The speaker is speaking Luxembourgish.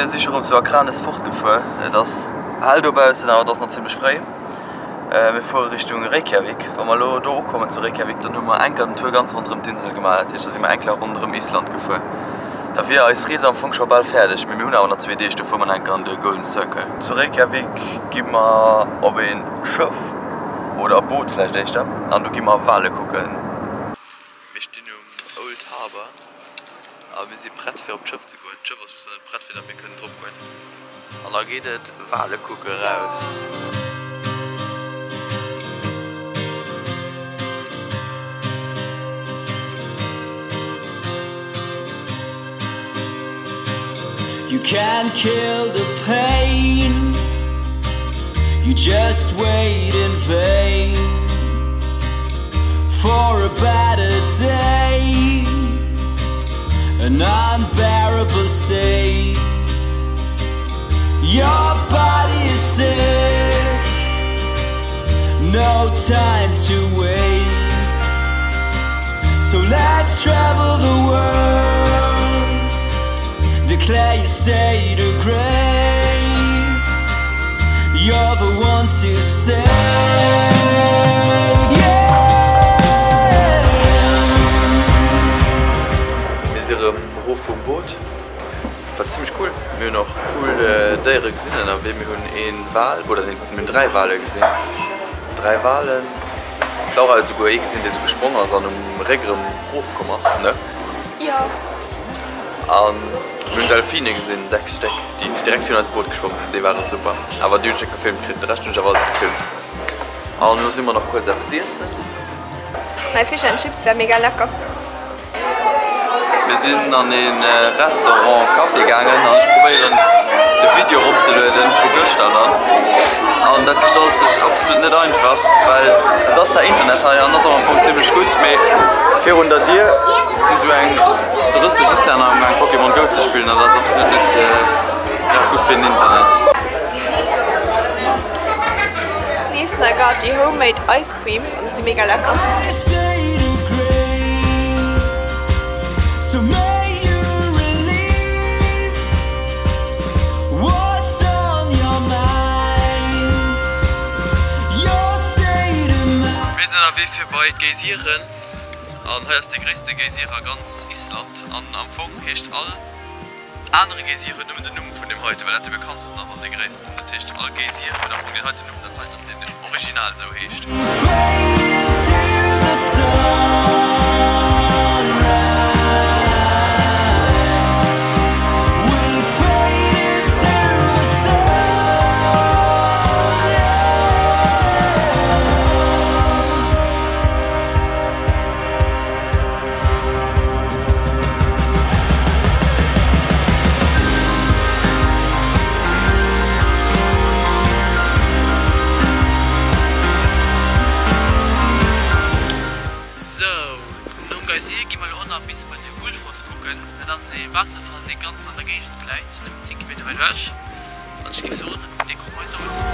Mir si scho rëm zu Akranes fortgefuer. Et ass hell dobaussen, awer et ass nach zimmlech fréi. Mir fuere Richtung Reykjavik. Wa mer elo do ukommen zu Reykjavik, dann hu mer enker den Tour ganz ronderëm d'Insel gemaach. Dat heescht, da si mer enker ronderëm Island gefuer. Da wier eis Rees am Fong scho bal fäerdeg, mee mir hunn awer nach zwee Deeg, do fuere mer nach enker an de Golden Circle. Zu Reykjavik gi mer op ee Schëff, oder e Boot vläicht éischter, an do gi mer Wale kucken. Mir stinn um Old Harbour a mir si prett fir op d'Schëff ze goen. D'Schëff ass just nach net prett fir datt mir kënnen drop goen. An da geet et Wale kucke raus. You can't kill the pain You just wait in vain For a better day An unbearable state Your body is sick No time to waste So let's travel the world Declare your state of grace You're the one to save yeah! Mir si rëm erof vum Boot. War zimmlech cool. Mir hunn och cool Déiere gesinn ënnerwee. Mir hunn ee Wal, oder nee, mir hunn 3 Wale gesinn. 3 Walen. D'Laura huet esouguer ee gesinn, dee sou gesprong ass an um Réck erëm erofkomm ass, ne? Jo. An mir hunn Delfine gesinn, 6 Stéck, déi direkt virun eisem Boot geschwomm sinn. Déi ware super. Awer déi hunn ech net gefilmt kritt. De Rescht hunn ech awer alles gefilmt. An elo si mer nach kuerz eppes iessen. Mäi Fish and Chips war mega lecker. Mir sinn an ee Restaurant Café gaangen an ech probéieren de Video eropzelueden vu gëschter dann an dat gestalt sech absolut net einfach well et ass zwar Internet hei an ass och am Fong zimmlech gutt mee virun der Dier si sou eng 30 Islänner am gaang Pokémon Go ze spillen an dat ass absolut net grad gutt fir den Internet. Mir iessen hei grad déi Homemade Ice Creams an si mega lecker. Mir sinn ënnerwee fir bei d'Geysiren an hei ass dee gréisste Geysir a ganz Island an am Fong heescht all Anere Geysir huet nëmmen den Numm vun deem heiten, well dat dee bekanntsten ass an dee gréissten. Dat heescht, all Geysir huet am Fong deen heiten Numm, dat heiten ass deen, deen original esou heescht. Sou, nom Geysir gi mer elo och nach bis bei de Gullfoss kucken. Dat ass ee Waasserfall dee ganz an der Géigend läit, nëmmen 10 Kilometer wäit ewech. An ech géif soen, dee kucke mer eis och un.